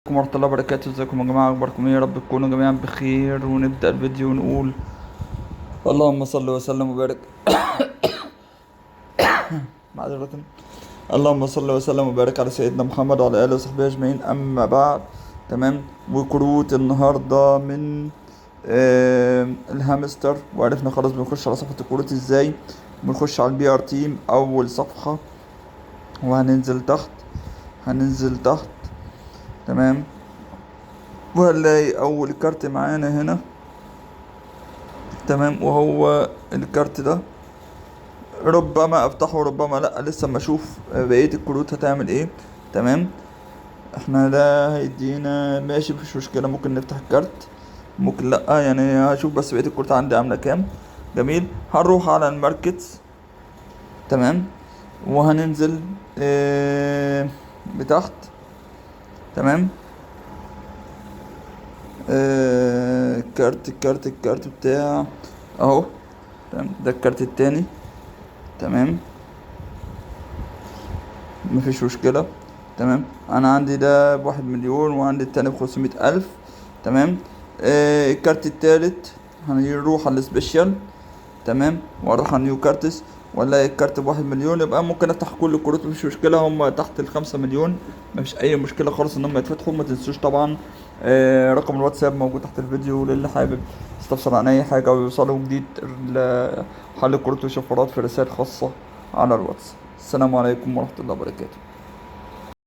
عليكم ورحمة الله وبركاته. ازيكم يا جماعة، اخباركم ايه؟ يا رب تكونوا جميعا بخير. ونبدأ الفيديو ونقول اللهم صل وسلم وبارك معذرة، اللهم صل وسلم وبارك على سيدنا محمد وعلى آله وصحبه أجمعين، أما بعد. تمام. وكروت النهاردة من الهامستر، وعرفنا خلاص بنخش على صفحة الكروت ازاي. بنخش على ال PR team أول صفحة، وهننزل تحت، هننزل تحت. تمام. وهنلاقي أول كارت معانا هنا. تمام. وهو الكارت ده، ربما افتحه ربما لا، لسه ما اشوف بقية الكروت هتعمل ايه. تمام. احنا ده هيدينا ماشي، مفيش مشكلة، ممكن نفتح الكارت ممكن لا، هشوف بس بقية الكروت عندي عاملة كام. جميل. هنروح على ال market. تمام. وهننزل لتحت. تمام. الكارت بتاع اهو. تمام. ده الكارت التاني. تمام. مفيش مشكلة. تمام. انا عندي ده ب1 مليون، وعندي التاني ب500,000. تمام. الكارت التالت هنروح على ال special. تمام. واروح على new cards، ولا الكارت ب1 مليون، يبقى ممكن افتح كل الكروت مفيش مشكلة، هم تحت ال5 مليون مفيش اي مشكلة خالص ان هم يتفتحوا. ما تنسوش طبعا، رقم الواتساب موجود تحت الفيديو للي حابب يستفسر عن اي حاجة او يوصله جديد حل الكروت والشفرات في رسائل خاصة على الواتس. السلام عليكم ورحمة الله وبركاته.